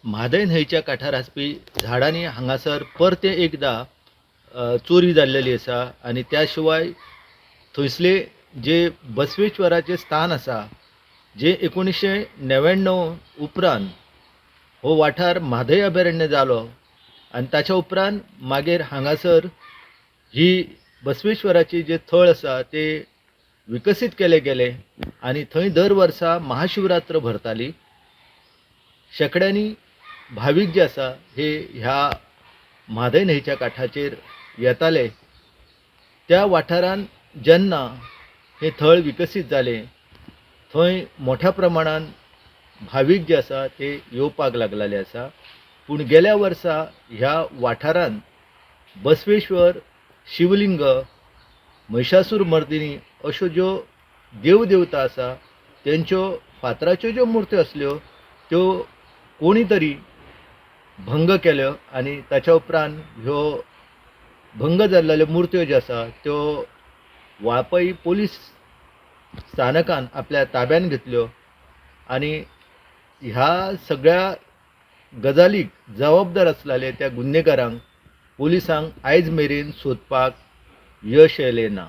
म्हादय न्हंयच्या कांठार आसपी झाडांनी हांगासर परतें एकदां चोरी जाल्लेली आसा आनी त्या शिवाय थंयसले जे बसवेश्वराचें स्थान आसा जें 1999 उपरांत हो वाठार म्हादय अभ्यारण्य जालो आनी ताच्या उपरांत मागीर हांगासर ही बसवेश्वराची जें थळ आसा तें विकसीत केलें गेलें आनी थंय दर वर्सा महाशिवरात्र भरताली. शेंकड्यांनी भावीक जे आसा हे ह्या म्हादय न्हंयच्या कांठाचेर येताले. त्या वाठारांत जेन्ना हें थळ विकसीत जालें थंय मोठ्या प्रमाणान भावीक जे आसा ते येवपाक लागलेले आसा. पूण गेल्या वर्सा ह्या वाठारांत बसवेश्वर, शिवलिंग, महिषासूर मर्दिनी अश्यो ज्यो देव देवता आसा तेंच्यो फातराच्यो ज्यो मुर्त्यो आसल्यो त्यो कोणी तरी भंग केल्यो आनी ताच्या उपरांत ह्यो भंग जाल्ल्यो मुर्त्यो ज्यो आसा त्यो वाळपय पोलीस स्थानकान आपल्या ताब्यान घेतल्यो आनी ह्या सगळ्या गजालीक जबाबदार आसलेले त्या गुन्हेगारांक पुलिसांक आयज मेरेन सोदपाक यश येयलें ना.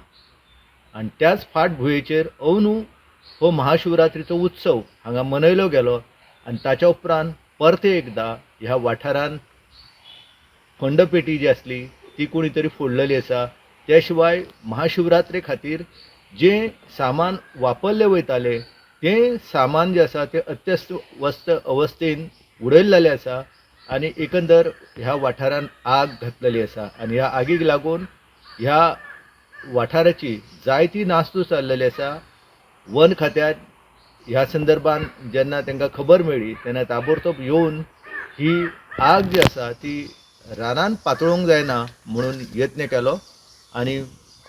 आनी त्याच फाटभुंयेचेर अंदू हो महाशिवरात्रीचो उत्सव हांगा मनयलो गेलो आनी ताच्या उपरांत परते एकदां ह्या वाठारांत फंडपेटी जी आसली ती कोणी तरी फोडलेली आसा. त्या शिवाय महाशिवरात्रे खातीर जें सामान वापरलें वयतालें तें सामान जें आसा तें अत्यवस्थ अवस्थेन उडयल्लें आसा आनी एकंदर ह्या वाठारांत आग घातलेली आसा आनी ह्या आगीक लागून ह्या वाठाराची जायती नासधूस जाल्लेली आसा. वन खात्यान ह्या संदर्भान जेन्ना तांकां खबर मेळ्ळी तेन्ना ताबडतोब येवन ही आग जी आसा ती रानांत पातळूंक जायना म्हणून यत्न केलो आनी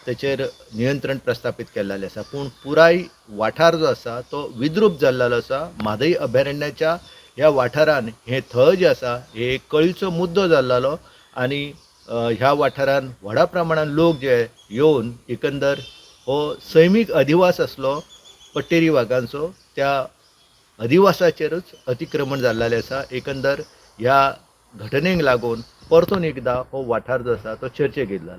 तेचेर नियंत्रण प्रस्थापीत केल्लें आसा. पूण पुराय वाठार जो आसा तो विद्रूप जाल्लो आसा. म्हादय अभ्यारण्याच्या ह्या वाठारान हें थळ जें आसा हें एक कळीचो मुद्दो जाल्लो आनी ह्या वाठारान व्हडा प्रमाणान लोक जे येवन एकंदर हो सैमीक अधिवास आसलो पट्टेरी वागांचो त्या अधिवासाचेरूच अतिक्रमण जाल्लें आसा. एकंदर ह्या घटनेक लागून परतून एकदां हो वाठार जो आसा तो चर्चेक येयल्लो.